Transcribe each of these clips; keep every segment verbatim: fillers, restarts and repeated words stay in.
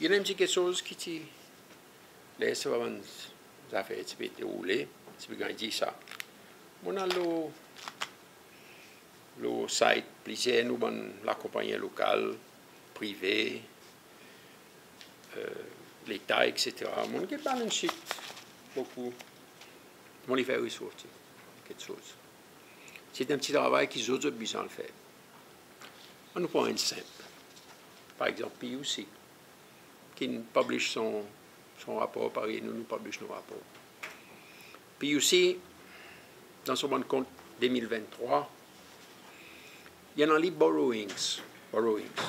I annan en pti keksoz ki ti, ler sa bann zafer ti pe deroule, ti pe ganny dir sa. Mon al lo, lo site plizyer nou bann lakonpannyen lokal, prive, e, Leta, et cetera. Mon get balance sheet bokou. Mon oule fer resorti keksoz. Se en pti travay ki zot, zot bezwen al fer. Annou pran en senp. Par egzanp, P U C, ki'n publish son, son rapor, parey nou, nou publish nou rapor. P U C, dan son bann kont de mil venntrwa, i annan li borrowings, borrowings.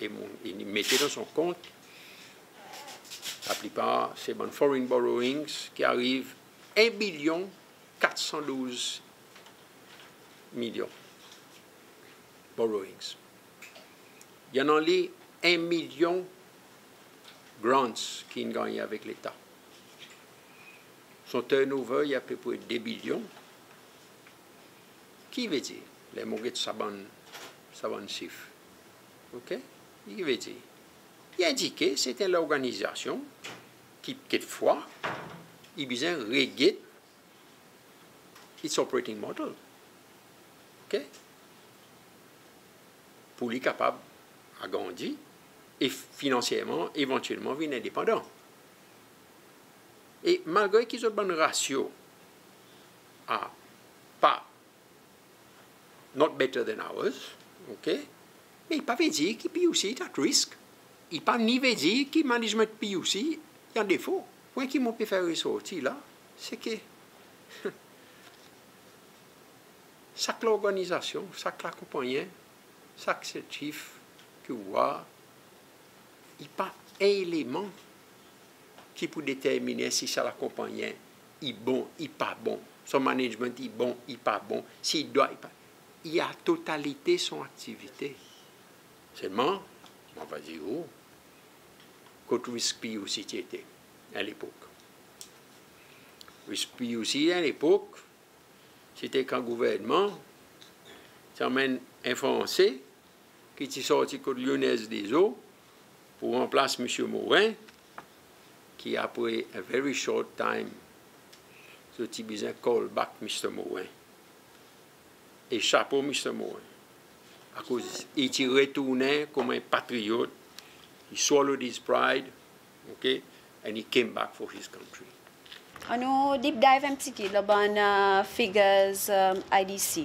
E mon, i mete dan son kont, laplipar se bann foreign borrowings ki ariv en bilyon kat san douz milyon borrowings. I annan li en milyon grants ki in gannyen avek Leta. Son turnover i apepre de bilyon. Ki i vedir ler mon get sa bann, sa bann sif? OK? Ki i vedir? I endike se en lorganizasyon ki kekfwa i bezwen reget its operating model. OK? Pour li kapab agrandi e finansyerman, evantyelman vin endepandan. E malgre ki zot bann rasyo a pa not better than ours, OK? Me i pa vedir ki P U C i at risk. I pa ni vedir ki management P U C i an defo. Pwen ki mon pe fer resorti la, se ke sak lorganizasyon, sak lakonpannyen, sak sef ki ou war, i pa en eleman ki pou determinen si sa lakonpannyen i bon, i pa bon, son management i bon, i pa bon, si i drwa, i pa. I a totalite son aktivite. Selman, mon ava dir ou, kot risk P U C ti ete en lepok. Risk P U C en lepok, se ti kan gouvernman ti anmenn en Franse ki ti sorti kot Lyonnaise des Eaux pour ranplas Msye Morin, ki apre a very short time, zot ti bezwen call back Msye Morin. E chapo Msye Morin. Akoz i ti retournen konman en patriyot, he swallowed his pride, OK, and he came back for his country. Annou deep dive en pti kit lo bann, uh, figures, um, I D C.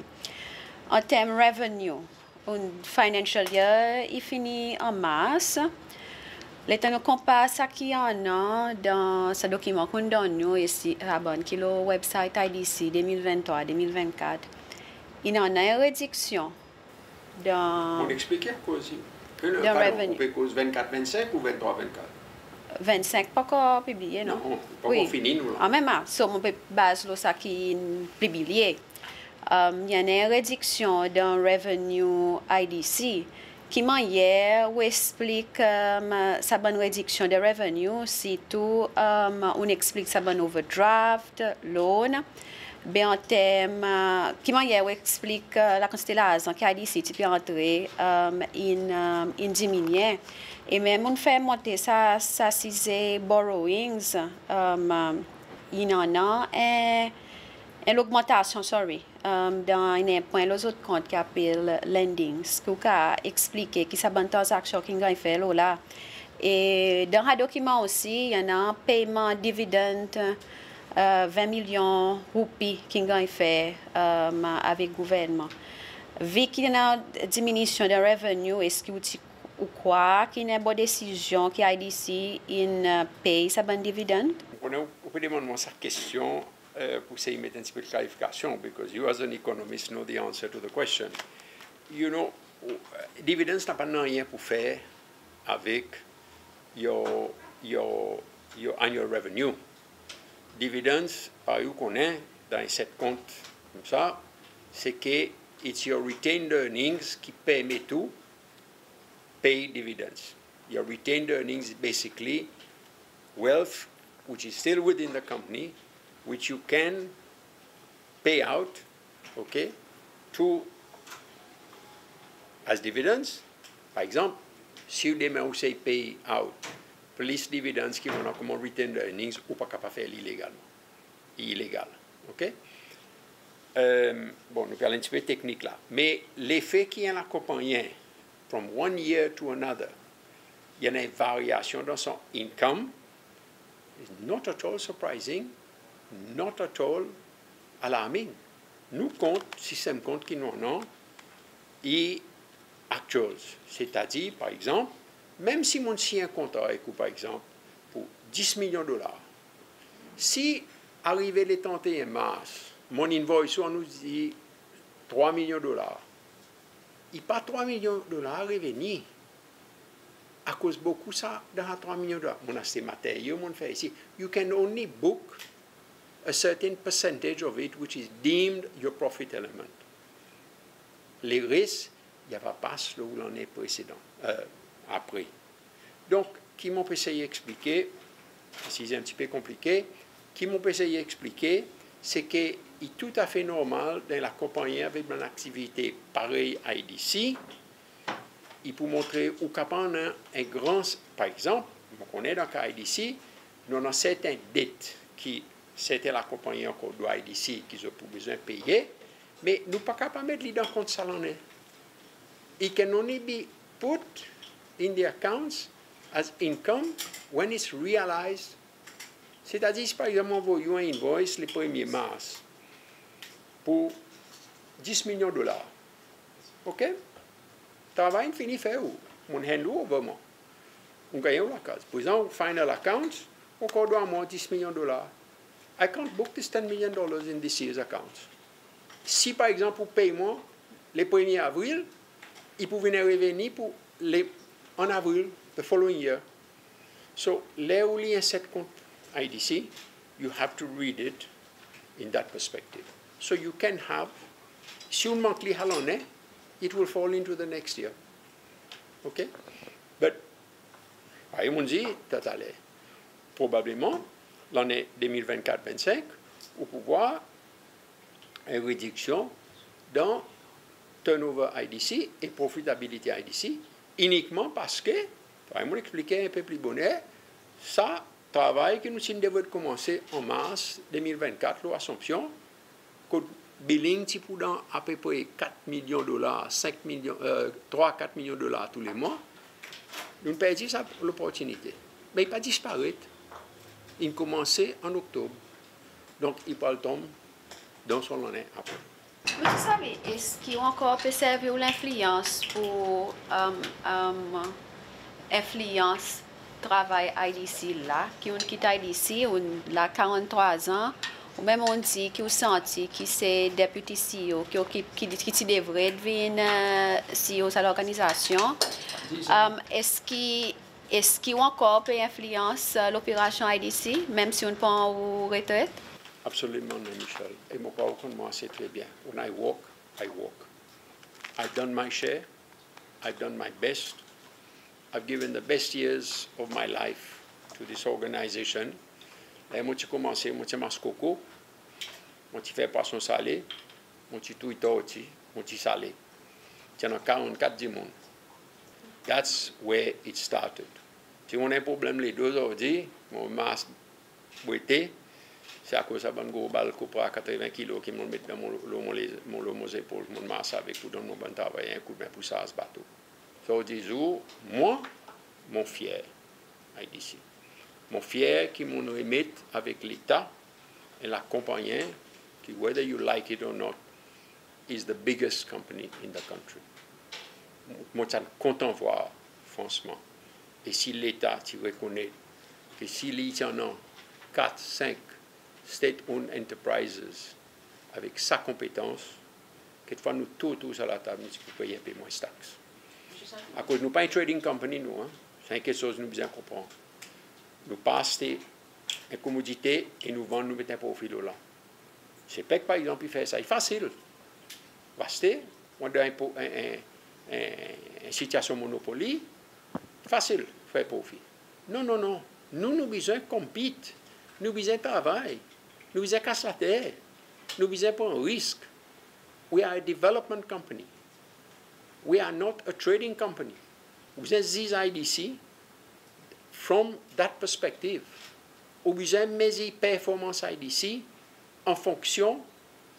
An term revenue, nou financial year i fini an Mars. Letan nou konpar sa ki annan dan sa dokiman ki ou'n donn nou e sa bann ki lo website I D C de mil venntrwa, de mil vennkat, i annan en rediksyon dan... Mon eksplike akoz. Non, non, dan pardon, revenue. Ou pe koz vennkat vennsenk ou venntrwa vennkat? Vennsenk pa ankor pibliye, non? Non, pa ankor fini nou la. An menm, ah, so mon pe baz lo sa ki'n pibliye. Um, i annan en rediksyon dan revenue I D C. Ki mannyer ou eksplik, um, sa bann rediksyon dan revenue, sirtou, um, ou'n eksplik sa bann overdraft, loan, be an term, uh, ki mannyer ou eksplik, uh, lakantite larzan ki I D C ti pe antre, um, in, um, in diminyen. E menm ou'n fer monte sa, sa size borrowings, um, um, i annan en, en logmantasyon, sorry, um, dan en pwen lo zot kont ki apel lendings. Ki ou kapab eksplike ki sa bann tranzaksyon ki'n ganny fer lo la. E dan sa dokiman osi, i annan peyman dividend, uh, ven milyon roupi ki'n ganny fer, um, avek gouvernman. Vi ki i annan diminisyon dan revenue, eski ou ti, ou krwar ki i annan en bon desizyon ki I D C in, uh, pey sa bann dividend? Ou konnen, ou pe demann mwan sa kestyon, e, pour esey met en pti pe klarifikasyon, because you as an economist know the answer to the question. You know, dividends napa nanryen pour fer avek your, your, your annual revenue. Dividends, parey ou konnen, dan en set kont koumsa, se ke it's your retained earnings ki permet ou pey dividends. Your retained earnings is basically wealth which is still within the company, which you can pay out, OK, to, as dividends. Par egzanp, si demen ou sey pey out plis dividends ki ou annan konman retained earnings, ou pa kapab fer li legalman. I ilegal. OK? E, bon, nou pe al en pti pe teknik la. Me lefe ki en lakonpannyen, from one year to another, i annan en varyasyon dan son income, is not at all surprising, not at all alarming. Nou kont, sistenm kont ki nou annan, i actuals. Setadir, par egzanp, menm si mon'n siny en kontra avek ou, par egzanp, pour dis milyon dolar, si arive le trente et un Mars, mon invoice ou annou dir trwa milyon dolar, i pa trwa milyon dolar reveni. Akoz bokou sa dan sa trwa milyon dolar, mon'n aste materyo, mon'n fer isi. You can only book a certain percentage of it which is deemed your profit element. Leres, i ava pas lo lannen presedan, e, apre. Donk, ki mon pe esey eksplike, si se en pti pe konplike, ki mon pe esey eksplike, se ke i toutafe normal dan lakonpannyen avek bann aktivite parey I D C, i pou montre ou kapab annan en gran, par egzanp, mon konnen dan ka I D C, nou annan serten det ki serten lakonpannyen ankor dwa I D C ki zot pou bezwen peye, me nou pa kapab met li dan kont sa lannen. It can only be put in the accounts as income when it's realized. Setadir, si par egzanp, mon anvoy ou en invoice le premye Mars pour dis milyon dolar. OK? Travay in fini fer ou, mon'n hand ou over mwan. Ou ganny ou lakaz. Prezan ou final accounts, ou ankor dwa mwan dis milyon dolar. I can't book this ten million dollars in this year's accounts. Si par egzanp ou pey mwan le premye Avril, i pou vin en reveni pour le, an Avril, the following year. So, ler ou lir en set kont I D C, you have to read it in that perspective. So you can have, si ou mank li sa lannen, it will fall into the next year. OK? But, parey mon'n dir taler, probableman, lannen de mil vennkat vennsenk, ou pou vwar en rediksyon dan turnover I D C e profitability I D C, inikman paske, parey mon'n eksplike en pe pli boner, sa travay ki nou ti'n devret komanse an Mars de mil vennkat lo Assomption, kot billing ti pou dan apepre kat milyon dolar, senk milyon, e, trwa kat milyon dolar tou le mwan, nou'n perdi sa loportinite. Me i pa disparet. In komanse an Oktob. Donk, i pral tonm dan son lannen apre. Msye Samy, eski ou ankor pe servi ou lenfliyans pour, e, e, enfliyans travay I D C la, ki ou'n kit I D C, ou'n la karanntrwa an, ou menm ou'n dir ki ou santi ki se Deputy C E O ki okip, ki, ki ti devret vin, e, C E O sa lorganizasyon. E, eski, eski ou ankor pe enfliyans, e, loperasyon I D C, menm si ou'n pran ou retret? Absoliman non, Michel. E mon krwar ou konn mwan ase tre byen. When I work, I work. I've done my share. I've done my best. I've given the best years of my life to this organization. Ler mon ti komanse, mon ti anmas koko, mon ti fer pwason sale, mon ti touy torti, mon ti sale. Ti annan karannkat dimoun. That's where it started. Si mon annan problenm ledo ozordi, mon mars bwete, se akoz sa bann gro bal Cobra katreven kilo ki mon met dan mon, lo mon le-, mon, lo mon zepol, mon mars avek pour donn mon bann travayer en koudmen pour sarz bato. Ozordi zour, mwan, mon fyer I D C. Mon fyer ki mon remet avek Leta en lakonpannyen ki, whether you like it or not, is the biggest company in the country. Mon ti a kontan vwar, fransman. E si Leta ti rekonnet ke si li ti annan kat, senk state-owned enterprises avek sa konpetans, kekfwa nou tou otour sa latab, nou ti pou pey en pe mwens taks. Akoz nou pa en trading company, nou, en. Se en keksoz nou bezwen konpran. Nou pa aste en komodite e nou vann, nou met en profi lo la. Sepec, par egzanp, i fer sa, i fasil. Ou aste, ou annan en po-, en, en, en, en sitiasyon monopoli, fasil fer profi. Non, non, non. Nou, nou bezwen compete. Nou bezwen travay. Nou bezwen kas later. Nou bezwen pran risk. We are a development company. We are not a trading company. Ou bezwen ziz I D C, From that perspective, ou bezwen mezir performans IDC an fonksyon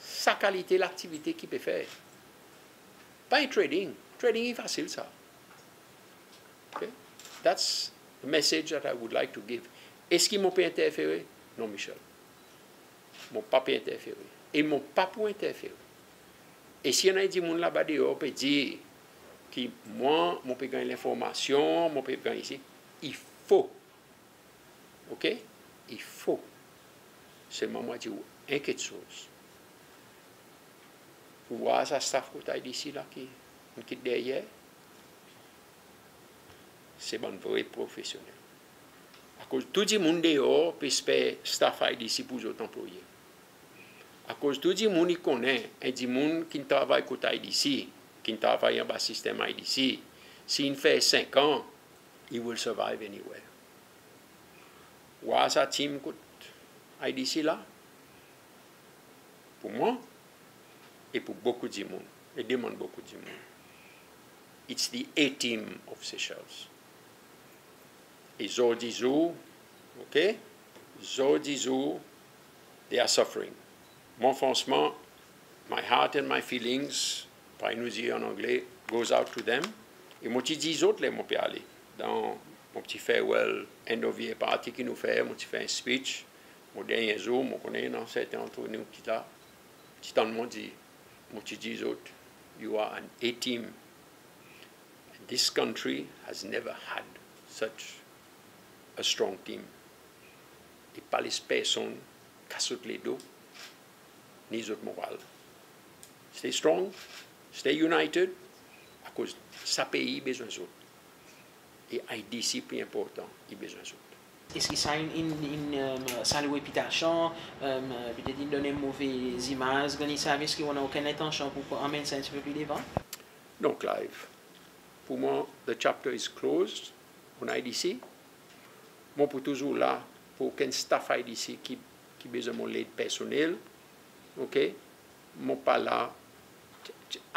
sa kalite laktivite ki pe fer. Pa en trading. Trading i fasil sa. Okay? That's the message that I would like to give. Eski mon pe enterfere? Non, Michel. Mon pa pe enterfere. E mon pa pou enterfere. E si annan dimoun laba deor pe dir ki mwan, mon pe ganny lenformasyon, mon pe ganny isi, i fo. Okay? I fo. Selman mon dir ou en keksoz. Ou war sa staff kot IDC la ki, ki deryer? Se bann vre profesyonnel. Akoz tou dimoun deor pe esper staff IDC pour zot anploye. Akoz tou dimoun i konnen en dimoun ki'n travay kot IDC, ki'n travay anba sistenm IDC, si in fer senk an, he will survive anywhere. War sa team kot IDC la, pour mwan, e pour bokou dimoun, e demann bokou dimoun. It's the A team of Seychelles. E zordi zour, okay? Zordi zour, they are suffering. Mwan, fransman, my heart and my feelings, parey nou dir an Angle, goes out to them. E mon ti dir zot ler mon pe ale, dan mon pti farewell, end of year party ki nou fer, mon ti fer en speech, mon dernyen zour, mon konnen i annan serten antre nou ki la, ti tann mwan dir, mon ti dir zot, you are an A team. This country has never had such a strong team. E pa les personn kas zot ledo, ni zot moral. Stay strong, stay united, akoz sa pei i bezwen zot. E IDC pli enportan, i bezwen zot. Eski sa in, in, in, e, sal ou repitasyon, e, petet in donn en move zimaz Glen Easy Savvy, eski ou annan okenn lentansyon pour, pour anmenn sa en pti pe pli devan? Non, Clive. Pour mwan, the chapter is closed on IDC. Mon pou touzour la pour okenn staff IDC ki, ki bezwen mon led personnel. Okay? Mon pa la.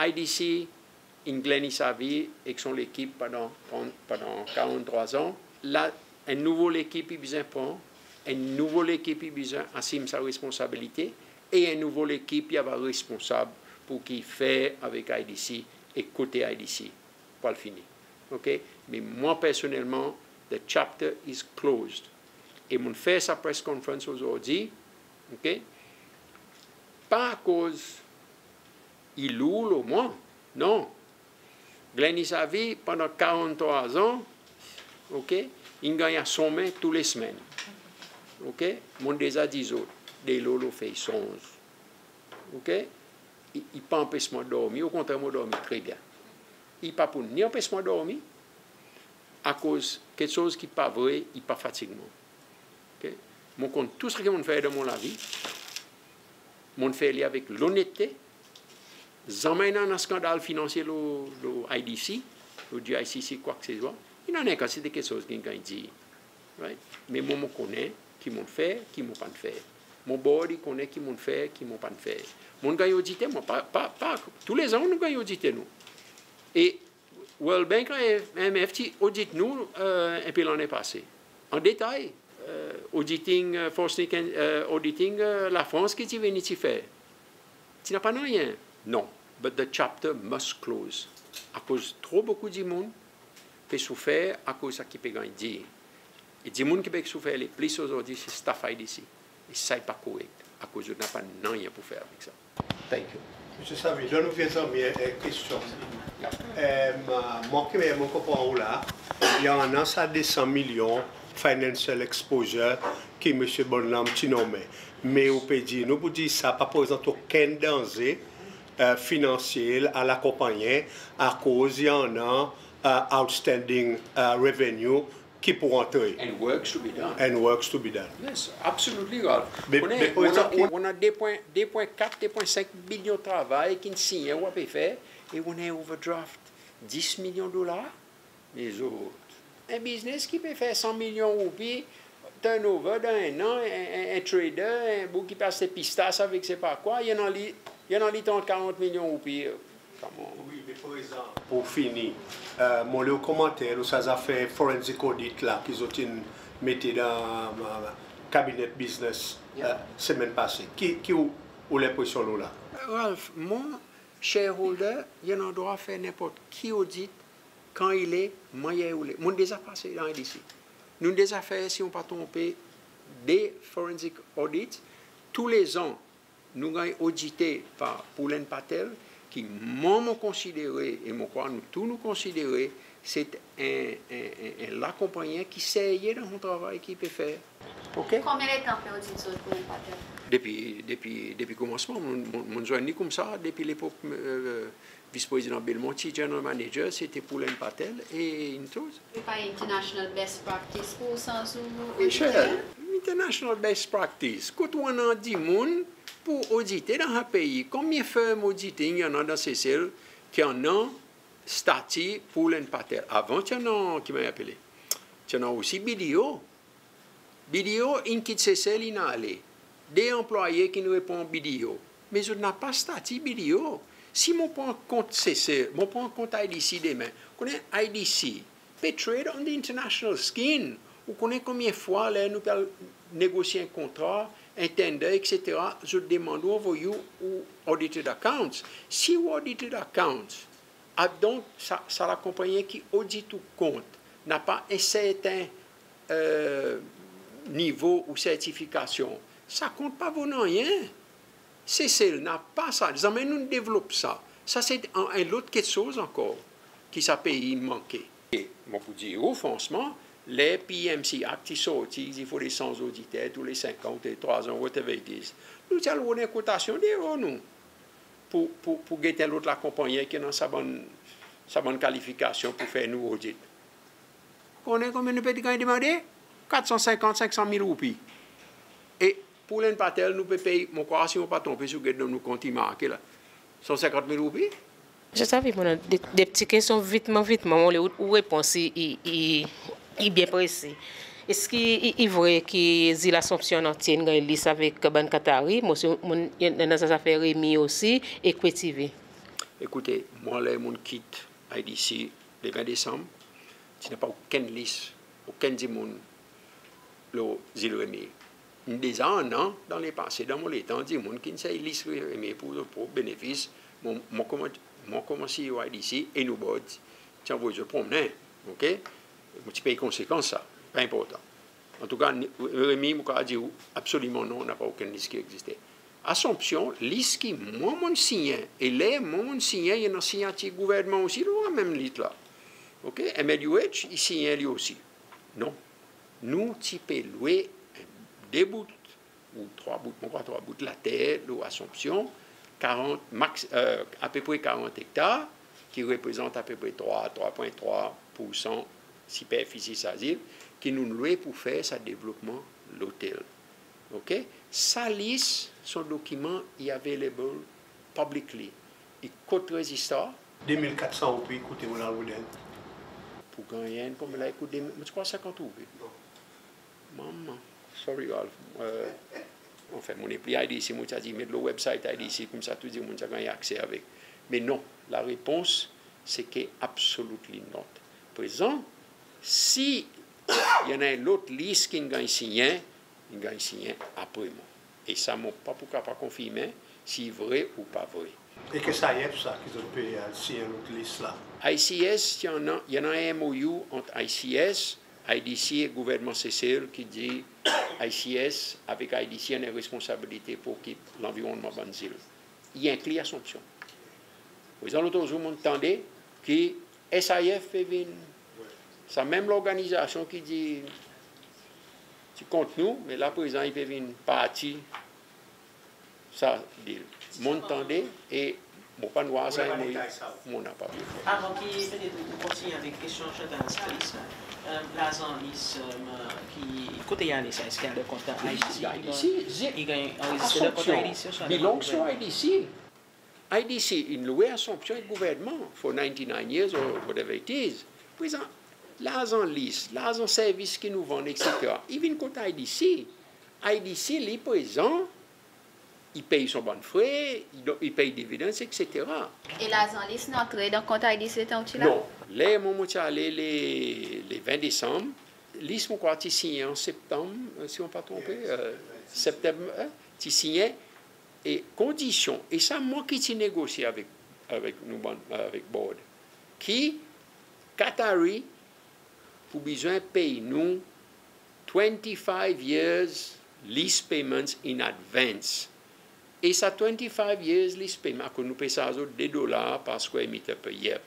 IDC in Glen Easy Savvy ek son lekip pandan, pandan karanntrwa an. La, en nouvo lekip i bezwen pran, en nouvo lekip i bezwen asim sa responsabilite, e en nouvo lekip i ava responsab pour ki fer avek IDC e kote IDC pou al fini. Okay? Me mwan personnelman, the chapter is closed. E mon fer sa press conference ozordi, okay? Pa akoz i lour lo mwan, non. Glen Easy Savvy pandan karanntrwa an, okay, in ganny asonmen tou le semenn. Okay? Mon deza dir zot, delo lo fey sonz. Okay? I, i pa anpes mwan dormi, okontrer mon dormi tre byen. I pa pou ni anpes mwan dormi, akoz keksoz ki pa vre, i pa fatig mwan. Okay? Mon konn tou sa ki mon fer dan mon lavi, mon fer li avek lonetete. Zanmen in annan skandal finansye lo, lo IDC, lo GICC, kwa ke se swa. In annan en kantite keksoz ki'n ganny dir. Right? Me mwan, mon konnen ki mon fer, ki mon pa'n fer. Mon board i konnen ki mon fer, ki mon pa'n fer. Mon ganny odite, mwan, pa, pa, pa, tou le zan nou ganny odite nou. E World Bank, IMF ti odit nou, e, en pe lannen pase. An detay, e, auditing, e, force ni ken, e, auditing, e, Lafrans ki ti vini ti fer. Ti napa nanryen. Non. But the chapter must close. Akoz tro bokou dimoun pe soufer akoz sa ki pe ganny dir. E dimoun ki pe soufer le plis ozordi se staff IDC. E sa i pa korek. Akoz zot napa nanryen pour fer avek sa. Thank you. Msye Savy, donn nou vye zanmi en, en kestyon. Em, mwan ki, mon konpran ou la, i annan sa de san milyon financial exposure ki Msye Bonhomme ti nonmen. Me ou pe dir nou pour dir sa pa prezant okenn danze, e, finansyel a lakonpannyen, akoz i annan, e, outstanding, e, revenue ki pou antre. And works to be done. And works to be done. Yes, absolutely, Ralph. Me, me prezan, ou annan, ou annan de pwen, de pwen kat, de pwen senk bilyon travay ki'n sinyen ou a pe fer, e ou annan en overdraft dis milyon dolar. Me zot, en biznes ki pe fer san milyon roupi turnover dan en an, en, en, en trader, en boug ki pe aste pistas avek se pa kwa, i annan li, i annan li trant, karant milyon roupi. Wi, me prezan, pour fini, mon ler ou komanter lo sa zafer forensic audit la ki zot in mete dan Cabinet Business semenn pase. Ki, ki ou, ou lenpresyon lo la? Ralph, mon shareholder i annan drwa fer nenport ki odit, kan i le, mannyer i le. Mon'n deza pase dan I D C. Nou'n deza fer, si mon pa tronpe, de forensic audit. Toulezan nou ganny odite par Poulen Patel, ki mwan mon konsidere, e mon krwar nou tou nou konsidere, se en, en, en, en lakonpannyen ki serye dan son travay ki i pe fer. OK? Konbyen letan pe odit zot, Poulen Patel? Depi, depi, depi konmansman, mon, mon, mon zwenn li koumsa, depi lepok Vis Prezidan Belmont ti General Manager, se ti Poulen Patel e Intos. E pa international best practice pour sanz ou oditer? International best practice. Kot ou annan dimoun pour odite dan sa pei? Konbyen firm auditing i annan dan Sesel ki annan stati Poulen Patel? Avan ti annan, ki mannyer i apele? Ti annan osi B D O. B D O in kit Sesel, in ale. De anplwaye ki'n repran B D O. Me zot napa stati B D O. Si mon pran kont Sesel, mon pran kont I D C demen. Konnen I D C pe trade on the international scene. Ou konnen konbyen fwa ler nou pe al negosye en kontra, en tender, et cetera, zot demann ou anvoy ou, ou audited accounts. Si ou audited accounts, adon sa, sa lakonpannyen ki odit ou kont napa en serten, e, nivo ou sertifikasyon, sa kont pa vo nanryen. Sesel napa sa, zanmen nou'n devlop sa. Sa se en, en lot keksoz ankor ki sa pei i manke. E mon pou dir ou fransman, ler P M C Act i sorti, i dir fodre sanz oditer tou le senk an, tou le trwa an, whatever it is, nou ti al rod en kotasyon deor nou pour, pour, pour get en lot lakonpannyen ki annan sa bann, sa bann kalifikasyon pour fer nou odit. Konnen konbyen nou pe ganny demande? Kat san senkant, senk san mil roupi. E Poulen Patel nou pe pey, mon krwar, si mon pa tronpe, si ou get dan nou kont i marke la, san senkant mil roupi. Msye Savy, mon annan de, de pti kestyon vitman, vitman, mon le ou, ou repons i, i, i, i byen presi. Eski i, i vre ki zil Assomption an antye in ganny lease avek bann Qatari? Mon si, mon, i annan sa zafer Remi osi, e Kwe TV. Ekoute, mwan ler mon'n kit I D C le ven Desanm, ti napa okenn lease, okenn dimoun lo zil Remi. In deza annan dan lepase, dan mon letan, dimoun ki'n sey lease Remi pour zot prop benefis. Mon, mon konman, mon konman CEO I D C e nou board ti anvoy zot promnen, OK? Mon ti pey konsekans sa, pa enportan. Antouka, Remi, mon kapab dir ou absoliman non, napa okenn lease ki egziste. Assomption, lease ki mwan mon'n sinyen, e ler mwan mon'n sinyen, i annan sinyatir gouvernman osi lo sa menm lease la. OK? M L U H i sinyen li osi. Non. Nou ti pe lwe de bout ou trwa bout, mon krwar trwa bout later lo Assomption, karant, max, e, apepre karant ektar, ki reprezant apepre trwa, trwa pwen trwa poursan siperfisi sa zil, ki nou'n lwe pour fer sa devlopman lotel. OK? Sa lease, son dokiman i available publicly. I kot Registrar. De mil kat san roupi i koute mon al rod enn. Pour ganny enn konbyen la i kout? De mil, mon ti krwar senkant roupi. Non. Manman, sorry, Ralph. E, anfen, mon nepli I D C, mon ti a dir met lo website I D C, koumsa tou dimoun ti a ganny akse avek. Me non, larepons se ke absolutely not. Prezan, si i annan en lot lease ki'n ganny sinyen, in ganny sinyen apre mwan. E sa mon pa pou kapab konfirmen si i vre ou pa vre. E ke S I F sa ki zot pe al sinyen lot lease la? I C S, i annan, i annan en M O U ant I C S, I D C e gouvernman Sesel ki dir I C S, avek I D C i annan en responsabilite pour okip lanvironnman bann zil. I enkli Assomption. Prezan lot zour mon'n tande ki S I F pe vin. Sa menm lorganizasyon ki dir ti kont nou, me la prezan i pe vin parti sa deal. Mon'n tande e mon pa'n war sa e mon, mon napa vin. Avan ki petet ou kontinyen avek kestyon Chantal Salis la, e, larzan lease, e, ki, kote i ale sa? Eski i ale kont I D C? I D C, i ganny anrezistre dan kont I D C, ouswa belongs to I D C. I D C in lwe Assomption ek gouvernman for ninety-nine years or whatever it is. Prezan, larzan lease, larzan servis ki nou vann, et cetera, i vin kot I D C. I D C li prezan i pey son bann fre, i don-, i pey dividends, etsetera. E larzan lease in antre dan kont IDC letan ou ti la? Non. Ler mwan mon ti ale le, le ven Desanm, lease mon krwar ti sinyen an Septanm, si mon pa tronpe, e, Septanm, e, ti sinyen, e kondisyon, e sa mwan ki ti negosye avek, avek nou bann, avek board, ki Qatari pou bezwen pey nou twenty-five years lease payments in advance. E sa twenty-five years lease payment, akoz nou pe sarz zot de dolar par square meter per year.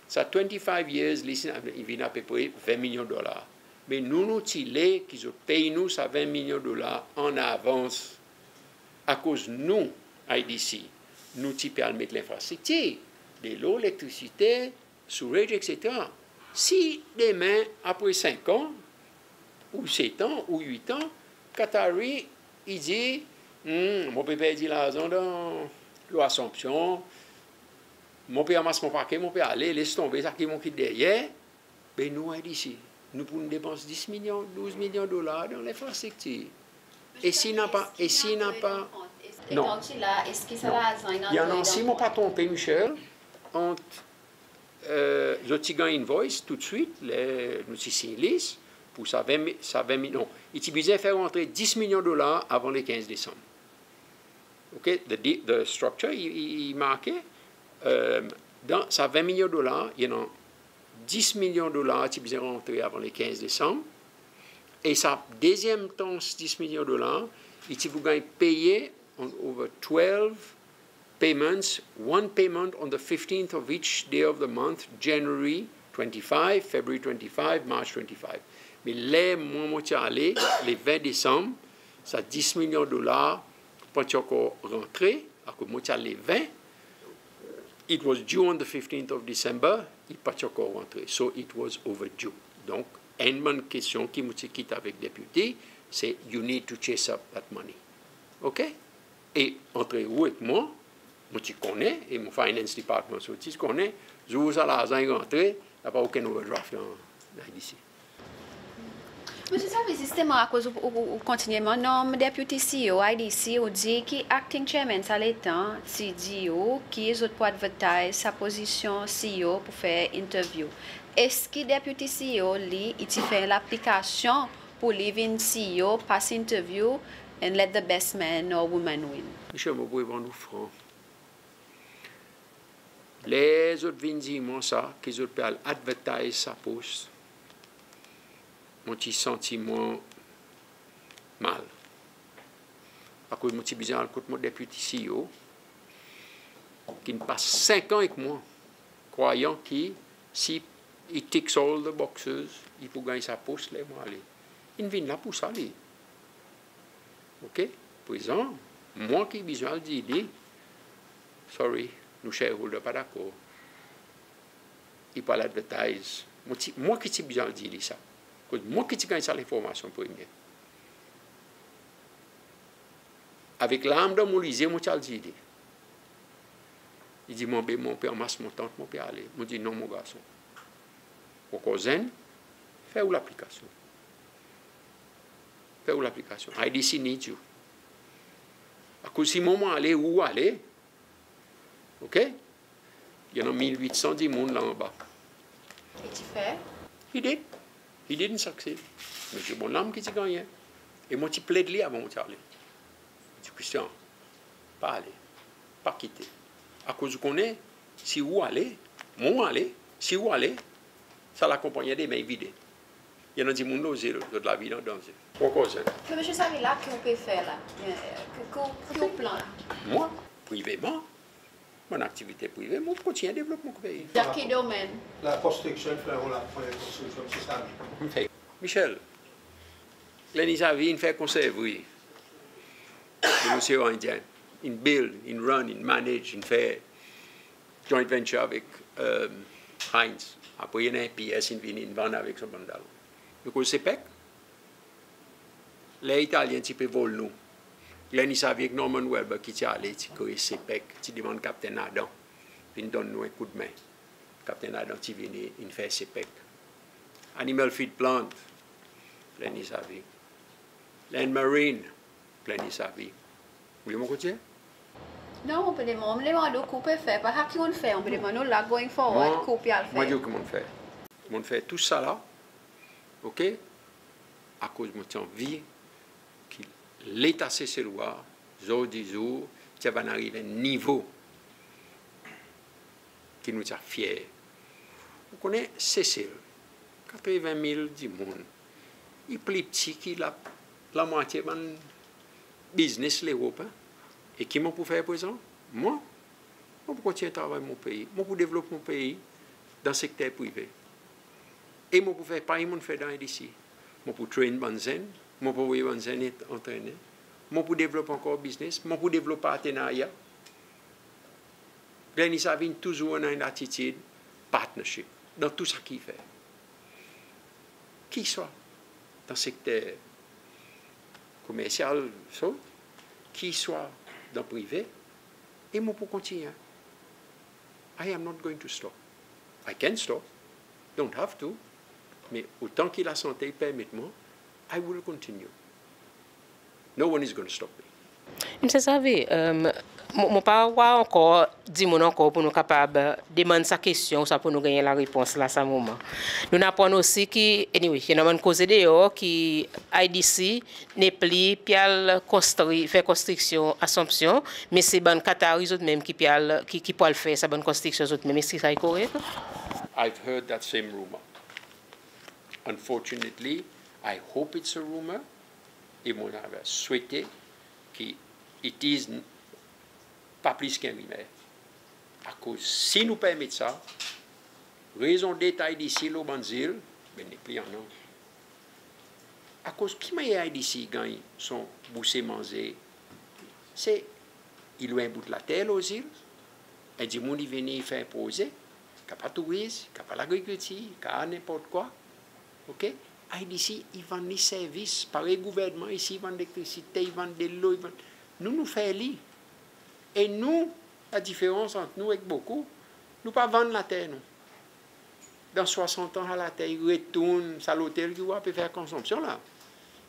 Sa twenty-five years lease in advance, i vin apepre ven milyon dolar. Me nou, nou ti le ki zot pey nou sa ven milyon dolar an avans. Akoz nou, IDC, nou ti pe al met lenfrastriktir, delo, elektrisite, sewerage, etsetera. Si demen, apre senk an, ou set an, ou wit an, Qatari i dir, hmm, mon pe perdi larzan dan Lwa Sanksyon, mon pe anmas mon pake, mon pe ale, les tonbe sa ki mon kit deryer, be nou IDC, nou pou nou depans dis milyon, douz milyon dolar dan lenfrastriktir. E si napa, e si napa, non. Etan ou ti la, eski sa larzan in antre dan kont? Non. Si mon pa tronpe, Michel, ant, e, zot ti ganny invoice toudswit, ler nou ti siny lease, pour sa ven mi-, sa ven mi-, non, i ti bezwen fer rantre dis milyon dolar avan le kenz Desanm. OK, the, the, the structure, i, i, i marke, e, dan sa ven milyon dolar, i annan dis milyon dolar ti bezwen rantre avan le kenz Desanm, e sa dezyenm trans dis milyon dolar, i ti pou ganny peye on over twelve payments, one payment on the fifteenth of each day of the month, January twenty-five, February twenty-five, March twenty-five. Me ler mwan mon ti ale, le ven Desanm, sa dis milyon dolar pa ti ankor rantre, akoz mon ti al le ven, it was due on the fifteenth of December, i pa ti ankor rantre. So it was overdue. Donk, enn bann kestyon ki mon ti kit avek Deputy, se you need to chase up that money. OK? E antre ou ek mwan, mon ti konnen, e mon Finance Department osi ti konnen, zour sa larzan i rantre, napa okenn overdraft dan IDC. Msye Savy, zisteman, akoz ou, ou, ou, ou kontinyelman nonm Deputy CEO IDC, ou dir ki Acting Chairman sa letan ti dir ou ki zot pou advertise sa pozisyon CEO pour fer interview. Eski Deputy CEO li, i ti fer laplikasyon pour li vin CEO, pas interview, and let the best man or woman win? Msye, mon pou reponn ou fran. Ler zot vin dir mwan sa, ki zot pe al advertise sa pos, mon ti santi mwan mal. Akoz mon ti bezwen al kot mon Deputy CEO, ki'n pas senk an ek mwan, krwayan ki si he ticks all the boxes, i pou ganny sa pos ler mon ale. In vin la pour sa li. OK? Prezan, mwan ki bezwen al dir li, sorry, nou shareholder pa dakor. I pou al advertise. Mon ti, mwan ki ti bezwen al dir li sa. Akoz mwan ki ti ganny sa lenformasyon premye. Avek larm dan mon lize, mon ti al dir li. I dir mwan, be mon pe anmas mon tant, mon pe ale. Mon dir non, mon garson. Ou ankor zenn, fer ou laplikasyon. Fer ou laplikasyon. IDC needs you. Akoz si mwan mon ale, ou ale. OK? I annan mil wit san dimoun la anba. I ti fer? He did. He didn't succeed. Msye Bonhomme ki ti gannyen. E mon ti pled li avan mon ti ale. Mon dir, Christian, pa ale. Pa kite. Akoz ou konnen, si ou ale, mwan mon ale, si ou ale, sa lakonpannyen demen i vide. I annan dimoun loze, zot lavi i an danze. Ou ankor zenn. Me Msye Savy, la ki ou pe fer la? Ki, ki, ki plan la? Mwan, priveman, mon aktivite prive, mon kontinyen devlop mon pei. Dan ki domenn? Lakonstriksyon, fer rol, fer konstriksyon, se sa. Michel, Glenny Savy in fer konservri dan losean Endyen. In build, in run, in manage, in fer joint venture avek, e, Heinz. Apre, i annan en PS in vini, in vann avek son bann dalon. Nou koz SEPEC. Ler Italyen ti pe vol nou, Glenny Savy ek Norman Welber ki ti ale, ti kree SEPEC, ti demann Kaptenn Adam vin donn nou en koudmen. Kaptenn Adam ti vini, in fer SEPEC. Animal feed plant, Glenny Savy. Land Marine, Glenny Savy. Ou vle mon kontinyen? Non, mon pe demann, mon pe demann ou ki ou pe fer, pa sa ki ou'n fer, mon pe demann ou la going forward, ki ou pe al fer. Mon dir ou ki mon fer. Mon fer tou sa la, OK? Akoz mon ti anvi ki Leta Seselwa, zordi zour, ti ava ariv en nivo ki nou ti a fyer. Ou konnen Sesel, katreven mil dimoun, i pli pti ki la, lamwatye bann biznes Lerop, en. E ki mon pou fer prezan? Mwan, mon pou kontinyen travay mon pei. Mon pou devlop mon pei dan sekter prive. E mon pou fer parey mon'n fer dan IDC. Mon pou train bann zenn, mon pou anvoy bann zenn antrennen, mon pou devlop ankor biznes, mon pou devlop partenarya. Glenys a vin touzour annan en latitid partnership dan tou sa ki i fer. Ki swa dan sekter komersyal, so, ki swa dan prive, e mon pou kontinyen. I am not going to stop. I can stop, don't have to, me otan ki lasante i permet mwan, I will continue. No one is going to stop me. Msye Xavier, mon pa war ankor dimoun ankor pour nou kapab demann sa kestyon, sa pour nou ganny larepons la sa moman. Nou'n aprann osi ki, anyway, i annan bann koze deor ki IDC nepli pe al konstri, fer konstriksyon Assomption, me se bann Qatari zot menm ki pe al, ki, ki pou al fer sa bann konstriksyon zot menm. Eski sa i korek? I've heard that same rumor. Unfortunately, I hope it's a rumor. E mon ava swete ki it is n-, pa plis ki en rimer. Akoz si nou permet sa, rezon det IDC lo bann zil, be nepli annan. Akoz ki mannyer IDC i ganny son bouse manze? Se i lwe en bout later lo zil, en dimoun i vini i fer proze, kapab tourizm, kapab lagrikiltir, kapab nenport kwa. OK? IDC i vann li servis, parey gouvernman isi i vann elektrisite, i vann delo, i vann, nou, nou fer li. E nou, la diferans ant nou ek bokou, nou pa vann later nou. Dan swasant an sa later i retourn, sa lotel ki ou pe fer konsompsyon la,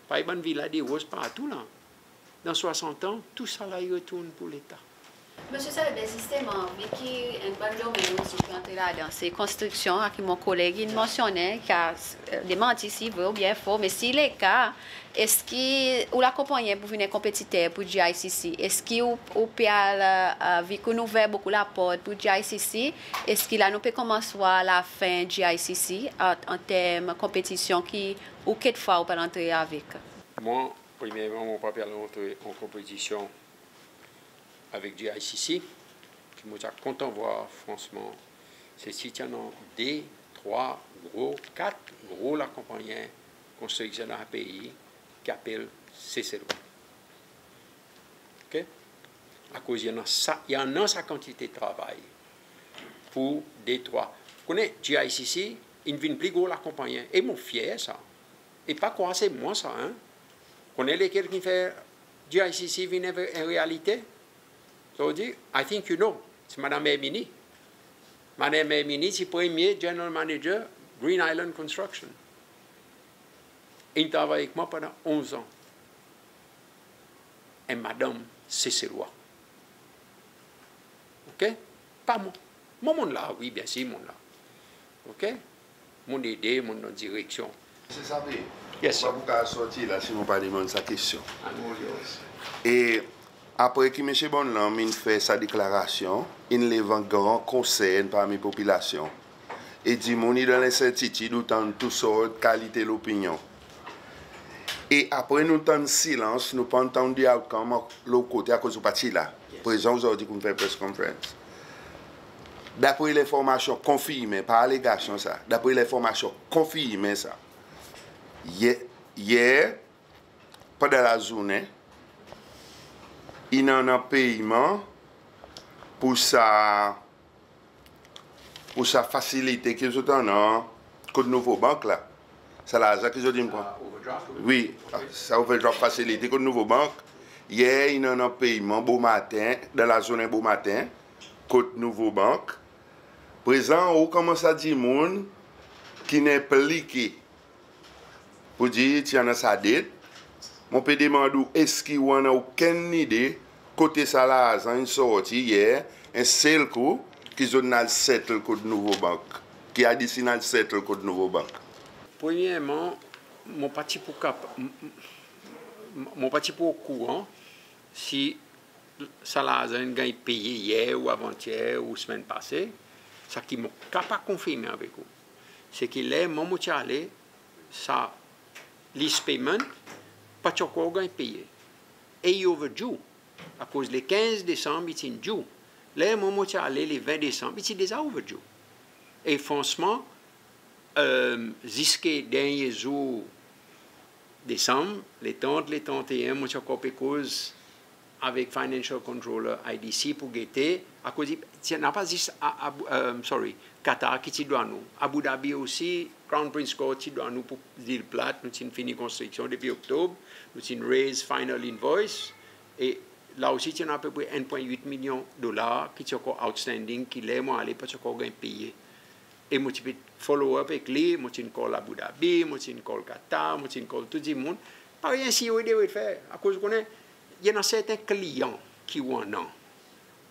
parey bann villa de roz partou la. Dan swasant an, tou sa la i retourn pour Leta. Msye Xavier, zisteman, vi ki enn bann domenn osi ki antre ladan, se konstriksyon, sa ki mon koleg in mansyonnen, ki a demanti si i vre oubyen fo, me si i leka, eski ou lakonpannyen pou vin en konpetiter pour GICC? Eski ou, ou pe al, vi ki ou'n ouver bokou laport pour GICC, eski la nou pe konmans war lafen GICC an, an term konpetisyon ki ou kekfwa ou pe al antre avek? Mwan, premyerman, mon pa pe al antre an konpetisyon avek GICC. Ki mon ti a kontan war, fransman, se si ti annan de, trwa gro, kat gro lakonpannyen konstriksyon dan pei ki apel Seselwa. OK? Akoz i annan sa, i annan sa kantite travay pour de, trwa. Ou konnen, GICC in vin pli gro lakonpannyen. E mon fyer sa. E pa krwar se mwan sa, en. Ou konnen lekel ki'n fer GICC vin en, en realite? So, I think you know, se Madanm Herminie. Madanm Herminie ti premye General Manager Green Island Construction. In travay avek mwan pandan onz an. En madanm Seselwa. OK? Pa mwan. Mwan, mon'n la, wi, byensir, mon'n la. OK? Mon'n ede, mon'n donn direksyon. Msye Xavier, yes, sir, mon pa pou kapab sorti la si mon pa demann sa kestyon. E apre ki Msye Bonland in fer sa deklarasyon, in lev an gran konsern parmi popilasyon. E dimoun i dan lensertitid, ou tann tou sort kalite lopinyon. E apre nou tann silans, nou pa'n tann the outcome lo kote akoz ou pa ti la. Prezan ozordi ki ou'n fer press conference. Dapre lenformasyon konfirmen, pa alegasyon sa, dapre lenformasyon konfirmen sa, yer, yer, pandan lazournen, in annan peyman pour sa, pour sa fasilite ki zot annan kot Nouvobanq la. Sa larzan ki zot in pran. Wi, sa overdraft facility kot Nouvobanq. Yer, in annan peyman bomaten, dan lazournen bomaten, kot Nouvobanq. Prezan, ou konman sa dimoun ki'n enplike pour dir ti annan sa det, mon pe demann ou, eski ou annan okenn lide kote sa larzan in sorti yer, en sel kou, ki zot in al settle kot Nouvobanq, ki IDC in al settle kot Nouvobanq? Premyerman, mon pa ti pou kap-, m-, m-, mon pa ti pou okouran si sa larzan in ganny peye yer ou avantyer ou semenn pase. Sa ki mon kapab konfirmen avek ou, se ki ler mwan mon ti ale, sa lease payment pa ti ankor ganny peye. E i overdue. Akoz le kenz Desanm i ti'n due. Ler mwan mon ti ale le ven Desanm, i ti deza overdue. E fransman, e, ziska dernyen zour Desanm, le trant, le tranteen, mon ti ankor pe koz avek Financial Controller IDC pour gete, akoz i, ti napa zis a, a, e, sorry, Qatar ki ti dwa nou. Abu Dhabi osi, Crown Prince Court ti dwa nou pour Zil Plat, nou ti'n fini konstriksyon depi Oktob, nou ti'n raise final invoice, e la osi ti annan apepre en pwen wit milyon dolar ki ti ankor outstanding, ki ler mon ale pa ti ankor ganny peye. E mon ti pe follow up ek li, mon ti'n call Abu Dhabi, mon ti'n call Qatar, mon ti'n call tou dimoun. Parey en CEO i devret fer, akoz ou konnen, i annan serten kliyan ki ou annan.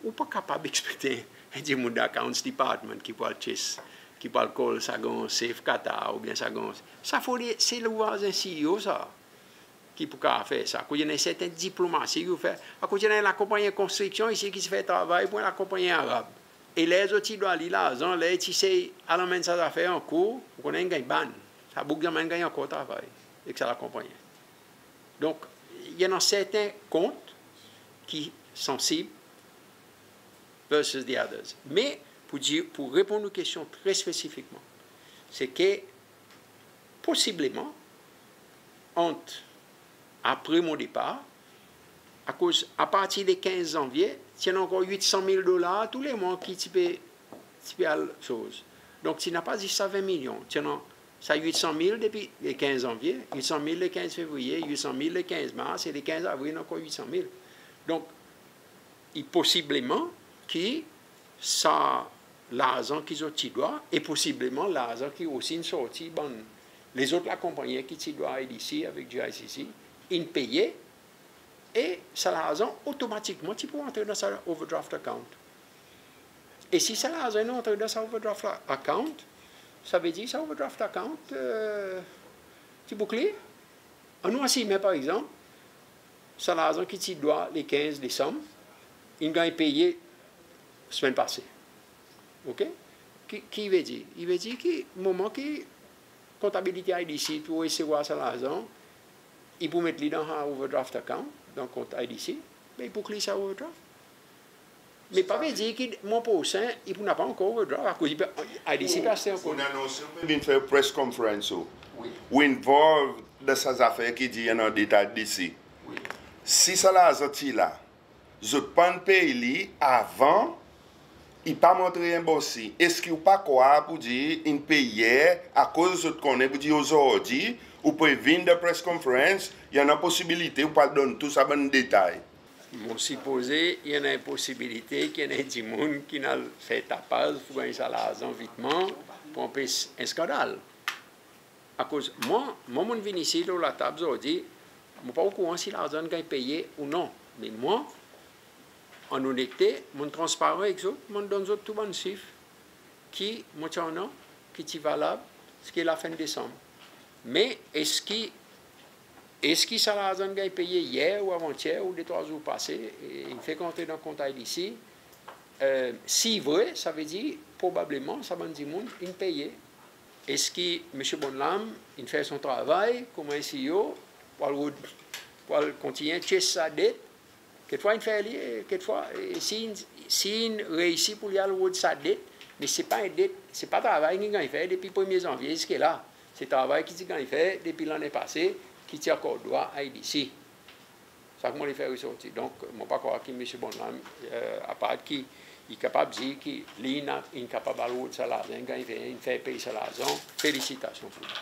Ou pa kapab ekspekte en dimoun dan Accounts Department ki pou al chase, ki pou al call sa gran sef Qatar oubyen sa gran, sa fodre, se louvraz en CEO sa, ki pou kapab fer sa. Akoz i annan en serten diplomasi ki ou fer. Akoz i annan en lakonpannyen konstriksyon isi ki ti fer travay pour en lakonpannyen Arab. E ler zot ti dwa li larzan, ler ti sey al anmenn sa zafer an kour, ou konnen in ganny ban. Sa boug zanmen in ganny ankor travay ek sa lakonpannyen. Donk, i annan serten kont ki sansib versus the others. Me, pour dir, pour reponn ou kestyon tre spesifikman, se ke posibleman, ant, apre mon depar, akoz apartir le kenz Zanvye, ti annan ankor wit san mil dolar tou le mwan ki ti pe, ti pe al soz. Donk, ti napa zis sa ven milyon. Ti annan sa wit san mil depi le kenz Zanvye, wit san mil le kenz Fevriye, wit san mil le kenz Mars, e le kenz Avril ankor wit san mil. Donk, i posibleman ki sa larzan ki zot ti dwa, e posibleman larzan ki osi in sorti bann lezot lakonpannyen ki ti dwa IDC avek GICC, in peye, e sa larzan otomatikman ti pou antre dan sa overdraft account. E si sa larzan in antre dan sa overdraft account, sa vedir sa overdraft account, e, ti boukle. Annou asimen, par egzanp, sa larzan ki ti dwa le kenz Desanm, in ganny peye semenn pase. OK? Ki, ki i vedir? I vedir ki moman ki kontabilite IDC pou resevwar sa larzan, i pou met li dan sa overdraft account, dan kont IDC, be i pou clear sa overdraft. Me pa vedir ki mwan prosen, i pou napa ankor overdraft, akoz i pe, IDC pe aste ankor. Ou'n anonse ou pe vin fer press conference ou. Wi. Ou involve dan sa zafer ki dir i annan det IDC. Wi. Si sa larzan ti la, zot pa'n pey li avan, i pa montre en bosi. Eski ou pa krwar pour dir in pey yer, akoz zot konnen pour dir ozordi, ou pe vin dan press conference, i annan posibilite ou pou al donn tou sa bann detay? Mon sipoze i annan en posibilite ki i annan dimoun ki'n al fer tapaz pour ganny sa larzan vitman, pour anpes en skandal. Akoz mwan, mwan mon'n vin isi lo latab ozordi, mon pa okouran si larzan in ganny peye ou non. Me mwan, an onekte, mon'n transparan ek zot, mon'n donn zot tou bann sif ki mon ti annan, ki ti valab ziska lafen Desanm. Me eski, eski sa larzan in ganny peye yer ou avantyer ou de trwa zour pase, e in fek antre dan kont IDC? E, si vre, sa vedir probableman sa bann dimoun in peye. Eski Msye Bonlam in fer son travay konman en CEO pour al rod, pour al kontinyen chase sa det? Kekfwa in fer li, e kekfwa, e si in, si in reisi pour li al rod sa det, me se pa en det, se pa travay ki'n ganny fer depi premye Zanvye ziska la. Se travay ki ti ganny fer depi lannen pase, ki ti ankor dwa IDC. Sa ki mon le fer resorti. Donk, mon pa krwar ki Msye Bonlam, e, apard ki i kapab dir ki li in, in kapab al rod sa larzan, in ganny fer, in fer pey sa larzan, felisitasyon pour li.